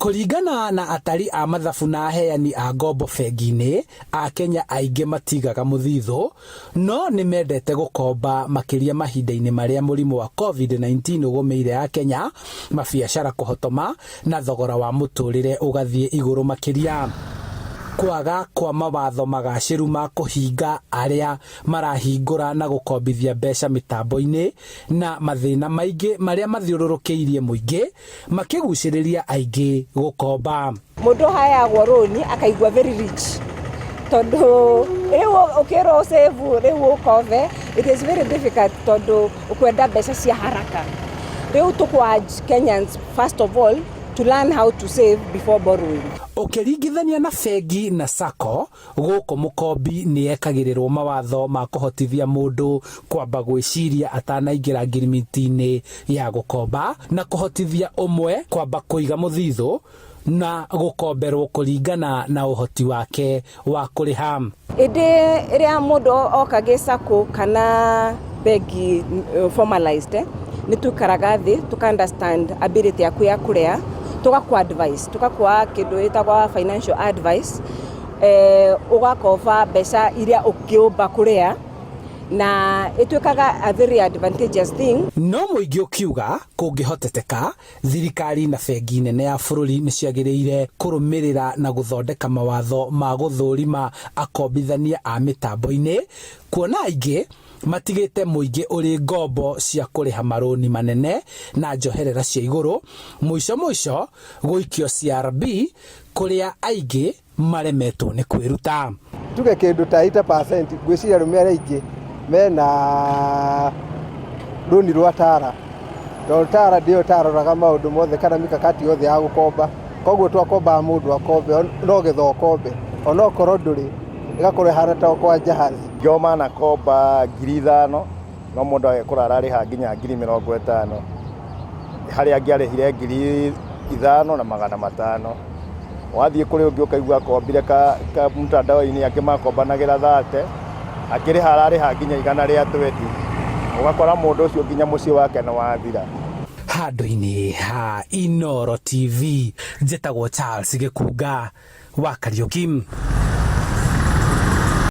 Kũringana na atari a mathabu na aheani a ngombo bengi-inĩ, Akenya aingĩ matigaga mũthithũ, no nĩ mendete gũkomba makĩria mahinda-inĩ marĩa mũrimũ wa Covid-19 ũgũmĩire Akenya, mabiacara kũhotoma na thogora wa mũtũrĩre ũgathiĩ igũrũ makĩria. Kwaga kwa mawatho magacĩru ma kũhinga arĩa marahingũra na gũkombithia mbeca mĩtambo-inĩ na mathĩna maingĩ marĩa mathiũrũrũkĩirie mũingĩ makĩgucĩrĩria aingĩ gũkomba. Mũndũ ũheagwo rũni akaigua very rich tondũ rĩu ũkĩrwo save rĩu ũkombe, it is very difficult tondũ ũkwenda mbeca cia haraka. Rĩu tũkũ urge Kenyans, first of all, to learn how to save before borrowing. Ũkĩringithania na bengi na sacco, gũkũ mũkombi nĩ ekagĩrĩrwo mawatho ma kũhotithia mũndũ kwamba gwĩciria atanaingĩra ngirimiti-inĩ ya gũkomba na kũhotithia ũmwe kwamba kũiga mũthithũ na gũkomberwo kũringana na ũhoti wake wa kũrĩha. Ĩndĩ ĩrĩa mũndũ oka gĩ sacco kana bengi formalized, nĩ tuikaraga thĩ tuka understand ability yaku ya kũrĩa, tũgakũ advice, tũgakũa kĩndũ gĩtagwo financial advice, ũgakoba mbeca iria ũngĩũmba kũrĩa na ĩtuĩkaga a very advantageous thing. No mũingĩ ũkiuga kũngĩhoteteka, thirikari na bengi nene ya bũrũri nĩ ciagĩrĩire kũrũmĩrĩra na gũthondeka mawatho ma gũthũrima akombithania a mĩtambo-inĩ, kuona aingĩ matigĩte mũingĩ ũrĩ ngombo cia kũrĩha marũni manene na njoherera cia igũrũ, mũico mũico gũikio CRB kũrĩa aingĩ maremetwo nĩ kwĩruta. Tuge kĩndũ ta 80%, ngwĩciria arũme arĩa aingĩ mena rũni rwa Tala, tondũ Tala ndĩyo ĩtaroraga maũndũ mothe kana mikakati yothe ya gũkomba. Koguo twakombaga mũndũ akombe no getha ũkombe, onokorwo ndũrĩ ĩgakorwo ĩhana ta kwa jahazi. Ngĩo manakomba 5,000, no mũndũ agekora ararĩha nginya 50,000, harĩa angĩarĩhire 5,500. Wathiĩ kũrĩ ũngĩ ũkaigua akombire ka mtandao-inĩ, angĩ makombanagĩra 30, akĩrĩha ararĩha nginya 120, ũgakora mũndũ ũcio nginya mũciĩ wake nĩ wathira. Handũ-inĩ ha Inooro TV, njĩtagwo Charles Gĩkunga wa Kariũki.